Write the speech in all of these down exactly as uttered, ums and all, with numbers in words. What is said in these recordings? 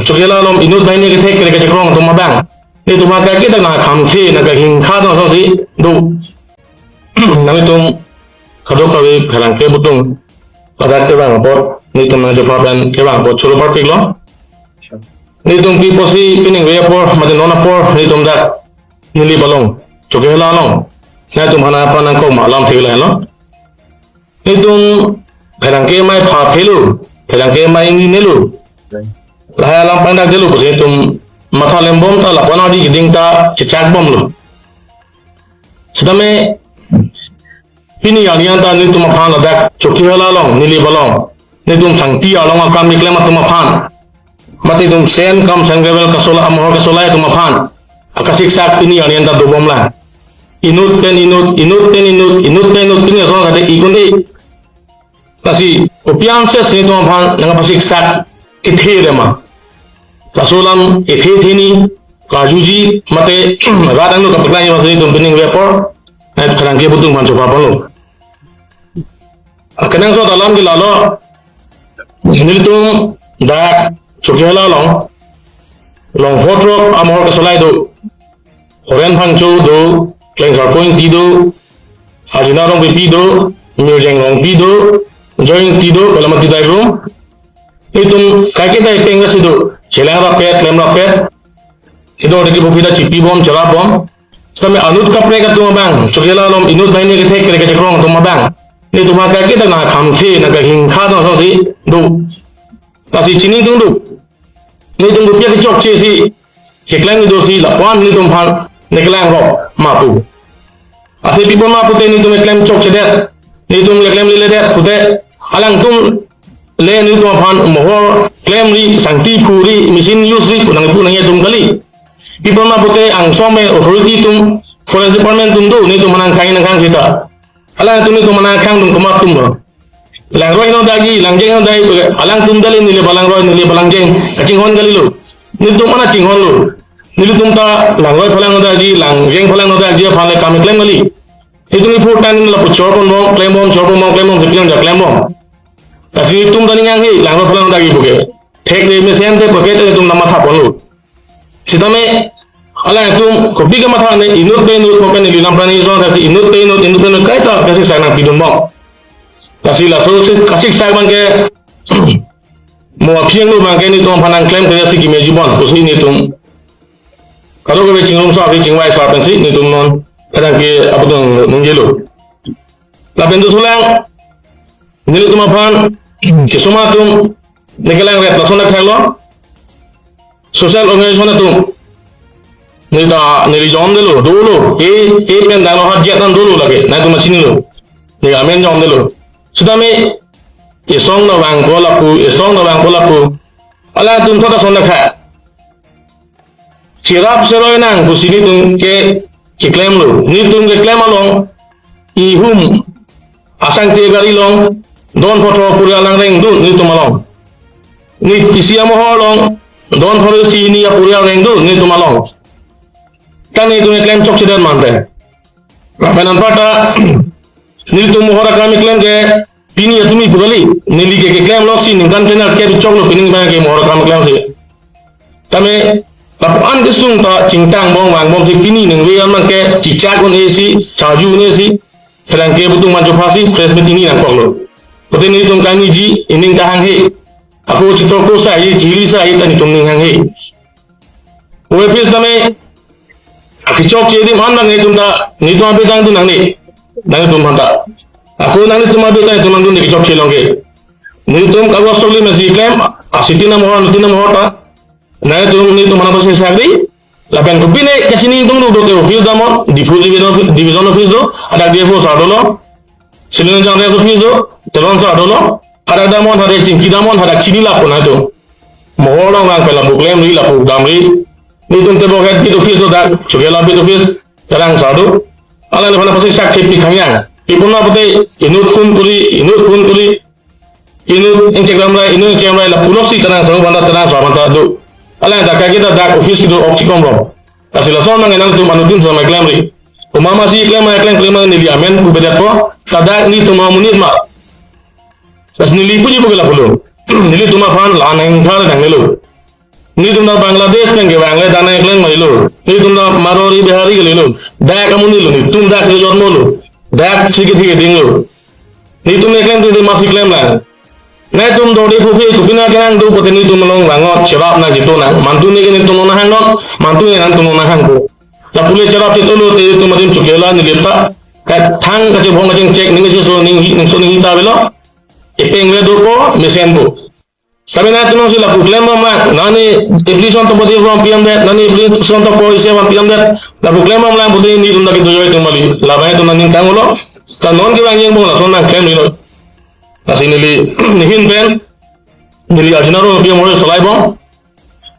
Chokihola along inut banghini kethek kere kechekrong atum abang, netum ha kaike ta nangkhamkhe nangkahingkha atum asonsi do. Nanglitum kadokave pherangke abutung ladak kevang apot, netum nangchopha pen kevang apot choro parpiklo. Netum pi apotsi pining ave apor mate non apor netum dak Nilip along, Chokihola along, netum hana apa nangkok ma alam theklo helo. Netum pherangke amei pha phelo, pherangke amei ingni nelo. Lahai alam pangdak detlo pusi netum matha lembom ta lapu-an adi keding ta chechakbomlo. Sitame pini arni an ta netum aphan ladak Chokihola along, Nilip along, netum sangti along akam keklem atum aphan, mate netum sen kam sen kevel kasola amohor kasolai atum aphan akasiksak pini arni an ta dobomlang. Inut pen inut, inut pen inut, inut pen inut, pini ason kate ikun de. Lasi kopi ansi netum aphan nangpasiksak kethe de ma? Laso alam ethe theni karjuji mate rat angno kapaklangji aphansi netum pining ave apor, eh, pherangke abutung aphan chopha ponlo. Akenangsot alam ke lalo, nelitum dak Chokihola along, Longpho Teron amohor kasolai do, Horen Phangcho do, Klengsarpo Ingti do, Arjuna Rongpipi do, Mirjeng Rongpi do, Joy Ingti do, Kalamati Dairum. Netum kaike ta epeng kesi do, chelang rapet, klem rapet. Kedo de kipu pida chipibom, cherapbom. Sitame anut kaprek atum abang, Chokihola along inut banghini kethek kere kechekrong atum abang, netum ha kaike ta nangkhamkhe nangkahingkha atum asonsi do. Lasi chini tung do. Netum kopi kechokche si keklem do si lapu-an netum aphan nekelang rok ma pu. Athe pi apot ma pute netum keklem chokchedet, netum keklem leledet pute, alangtum le netum aphan mohor klemri, sangti phuri, machine use ri pu nangpu nangji atum kali. Pi apot ma pute angsong me authority atum, forest department atum do, netum aphan nangkhang nangkhang kita. Alangtum netum aphan nangkhang atum komat atum lo? Langroi heno dagi, langjeng heno dagi, alangtum dali Nilip alangroi, Nilip alangjeng kachinghon kalilo. Netum mana chinghonlo. Nelitum ta langroi phalang heno dagi, langjeng phalang heno dagi aphan le kam keklem kali. Netum iphur tan lapu chorponbom, klembom, chorponbom, klembom, sepiang ja klembom. Lasi netum ta ning hanghe, langroi phalang heno dagi puke. Thekre mesen te puke te netum nangmatha ponlo. Sitame alangtum kopi kamatha ne, inut pen inut, mo pen neli lam prani jong, lasi inut pen inut, inut pen inut kaita kasiksak nangpidunbom. Lasi laso si kasiksak abangke mo aphi angno abangke netum aphan nangklem kere si kimejibom pusi netum kadokave chingrumso avi chingvai sa pensi netum non pherangke abutung ningjelo. Lapen dothulang, nelitum aphan kesung atum nekelang ret lason akhanglo, social organization atum, neli ta neli jom detlo, dolo, e, e pen danglo hat jet an dolo lake, nangtum chinilo, neli amen jom detlo. Sitame esong ta vangpo lapu, esong ta vangpo lapu, alangtum thot ason ta kha. Cherap cheroi nang pusi netum ke keklemlo. Netum keklem along, ihum asangti gari along, don phothor aporial alangreng do netum along. Ne isi amohor along, don phothor isi hini aporial reng do netum along. Ta netum keklem chokchedet mante. Lapen anparta, nelitum mohor akam keklem ke pini atumi pu kali, neli ke keklem loksi ningkan kena ke choklo pining abangke mohor akam keklem si. Tame lapu-an kesung ta chingtang bom vangbom si pini ningve abangke chichak un-e si, charju un-e si, pherangke abutung aphan chopha si press meet ini nangkoklo. Pute netum kaningje, ining kahanghe. Ako chitokok sa ye, chili sa ye ta netum ning hanghe. Ove phis tame, akechokche adim an nang netum ta, netum abang dun nangne, nangtum aphan ta. Ako nanglitum abang ta netum angdun kechokche along ke. Netum kago soli masi klem, asitin amohor, anutin amohor ta. Nangtum netum aphan pasiksak ri, lapen kopine kachini tung do te office damnon, Diphu division office, division office do, hadak D F O sir dolo, Silonjang Range office do, Teron sir dolo, hadak damnon, hadak chingki damnon, hadak chini lapu nangtum. Mohor along vang pen lapu klemri, lapu damri. Netum te Bokhet beat office do dak, Chokihola beat office, Terang sir do. Alangliphan pasiksak thepi khangyang. Pi apot ma pute inut phone kuri, inut phone kuri, inut ingchek damrai, inut ingchek damrai lapuloksi Terang sir aphan ta, Terang sir aphan ta do. Alang dak kaike ta dak office kedo ok chikom rom. Lasi lason nang nangtum anutin samai klemri. Komat masi klem ma klem klem ma neli amen pu bedetpo. Ta dak netum amonit ma. Lasi neli puji pu ke lapulo. Nelitum aphan la-an hingthar nangnelo. Netum ta Bangladesh pen kevang le, dak nangklem ma-ilo. Netum ta Marwari Bihari kalilo. Dak amonit lo, netum dak si jonmo lo. Dak si kethe keding lo. Netum nangklem titi masi klemlang. Netum dorde phope kopine kehang do pulote netum along langot cherap nangcheto nang. Mantu ne ke netum nanghang non, mantu ne nangtum nanghangpo. Lapu le cherap chetolo te netum adim chokela nilip ta. Kat thang kachebong kachingchek ning keso ning hi, ning so ning hi ta avelo. Epeng le dopo, mesenpo. Tapi netum si lapu klembomlang, nani application tokpo isi van P M det, nani application tokpo isi van P M det. Lapu klembomlang pulote netum dak kedo joi atum kali. Labang atum nangning kanglo. Ta non kevang angbong lason nangklem rilo. Lasi neli, nehin pen, neli ajinaro P M hor solai bom.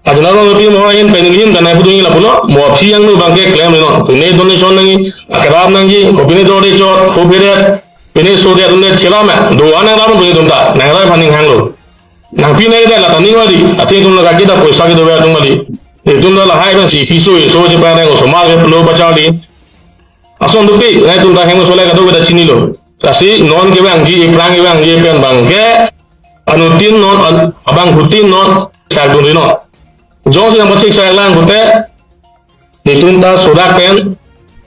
Ajinaro P M hor ahin pen neli hin kanai pudun lapulo, mo aphi angno abangke klem rilo. Pine donation nangji, akerap nangji, kopine dorde chot, kopine det, pine so det, atum det chelam ma. Do-an nangrap pine atum ta, nangrap aphan ning hanglo. Nangpi nangdet la ta ning wadi, athe atum la kaki ta poisa kedo atum kali. Netum ta lahai pen si piso, so chepareng, osomar keplo pacharli. Ason dopik, netum ta hem solai kadokave ta chinilo. Lasi non kevangji, ephrang kevangji pen abangke, anuttin non, an-, abangphutin non, sakdun ri non. Jongsi nangpacheksa lang pulote, netum ta sodak pen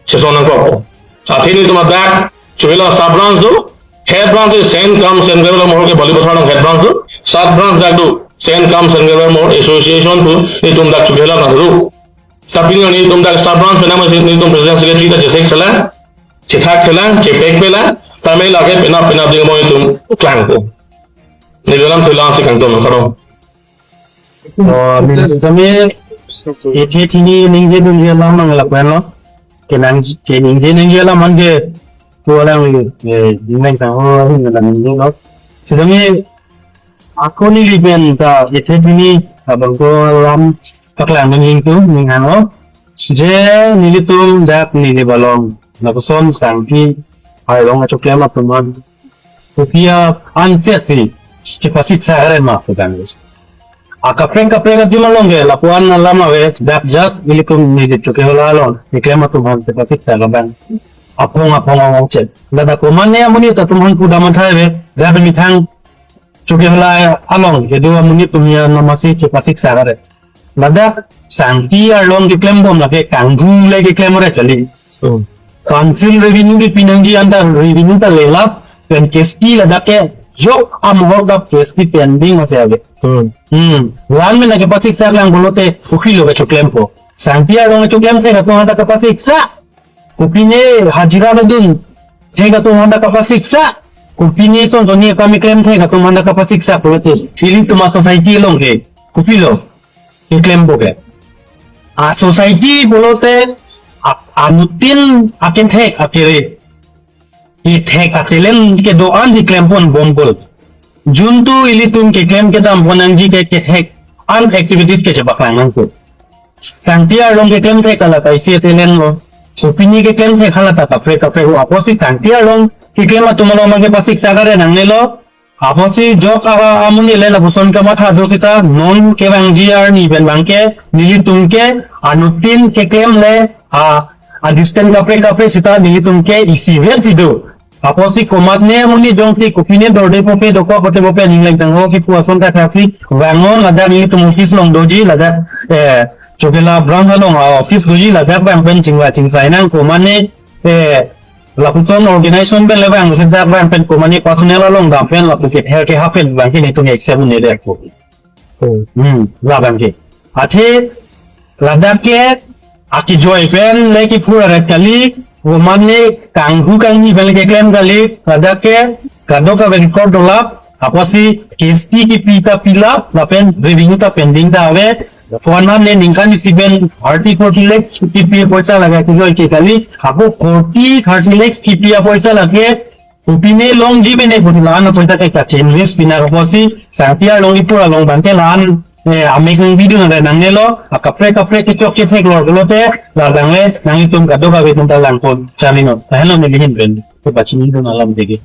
cheson nangkok. Athe netum adak, Chokela sub branch do, head branch si Saint cum Saint Gabriel Amahor ke Balipathar along head branch do, sub branch dak do, Saint cum Saint Gabriel Amahor Association pu, netum dak Chokela nang do. Tapi netum dak sub branch pen nangmasi netum president secretary ta chesek selang, chethak selang, chepek pelang, tame lake penap penap ding mo netum klangpo. Neli alam selang si kangton karo. Oh, min kami, ethe thini ningjedunji alam nang lapen lo. Kenang, keningje ningje alam anke, pulang li, eh, neng tang ho, hin nang ningje lo. Sitame, ako neli pen ta, ethe thini, abang ko alam, paklang ningje tu, ning hang lo. Je, nelitum dak neli balong, lapuson sangpi, arlong achoklem atum an. Kopi a-an chet si, chepasiksa kare ma pu tanglo. Akaprek kaprek adim along ke, lapu-an alam ave, dak just ilitum neli Chokihola along, keklem atum aphan chepasiksa labang. Aphong aphong ong chet. Ladak komatne amonit atum aphan pudam athai ave, dak methang Chokihola along, kedo amonit atum ya namasi chepasiksa kare. Ladak sangpi arlong keklembom lake kanghu le keklem ore kali. Hmm. Council revenue kepi nangji anta revenue ta lelap, pen K S T ladak ke jok amahok dap K S T pending masih ave. Hmm. Hmm. Lan mena kepasiksa lang pulote ukhi lo kechoklempo. Sangpi arlong kechoklem thek atum anta kepasiksa. Kopine hajira dodun thek atum anta kepasiksa. Kopine son toni kami klem thek atum anta kepasiksa pulote. Ilitum a-society along ke. Kopilo. Keklempo ke. A-society pulote a-, anuttin akethek akere. Ethek atelen kedo-an si klempon bomkol. Juntu ilitum keklem kedam pon nangji ke kethek an activities kechepaklang nangkok. Sangpi arlong keklem thek ala kaisi atelen lo. Kopine keklem thek hala ta kaprek kaprek ho apotsi sangpi arlong keklem atum along abangke pasiksa kare nangnelo. Apotsi jok ava amonit le lapuson kamatha do sita non kevangji arni pen abangke nelitum ke anuttin keklem le a, a-distance kaprek kaprek sita nelitum ke isivet si do. Apotsi komatne amonit jongsi kopine dorde phope dokok phote phope ning lang tang ho kipu ason ta kaprek vangon ladak nelitum office along doji ladak, eh, Chokela branch along a-office doji ladak abang pen chingva chingsai nang komatne, eh, lapuson organization pen le abang, sejak abang pen komatne personal along dam pen lapu kether ke happen abangke netum accept un-edetpo. Hmm. Hmm, labangke. Athe, ladak ke, akejoi pen le kiphur aret kali, komatne kanghu kangni pen le keklem kali, ladak ke, kadokave record dolap, apotsi K S T kipi ta pilap, lapen revenue ta pending ta ave, Puan ne ningkan isi pen thirty forty lakhs kipi apoisa lake kejoi ke kali. Ako forty, thirty lakhs kipi apoisa lake. Kopine longji mene putila an apoisa ke kache invest pinak apotsi. Sangpi arlong ipur along abangke la-an, eh, amek nangpidun nangnelo. Akaprek kaprek kechok kethek lor pulote. Labang le nanglitum kadokave atum ta langpon. Chami non. Tahelo nelihin pen. Kepachinidun alam deke.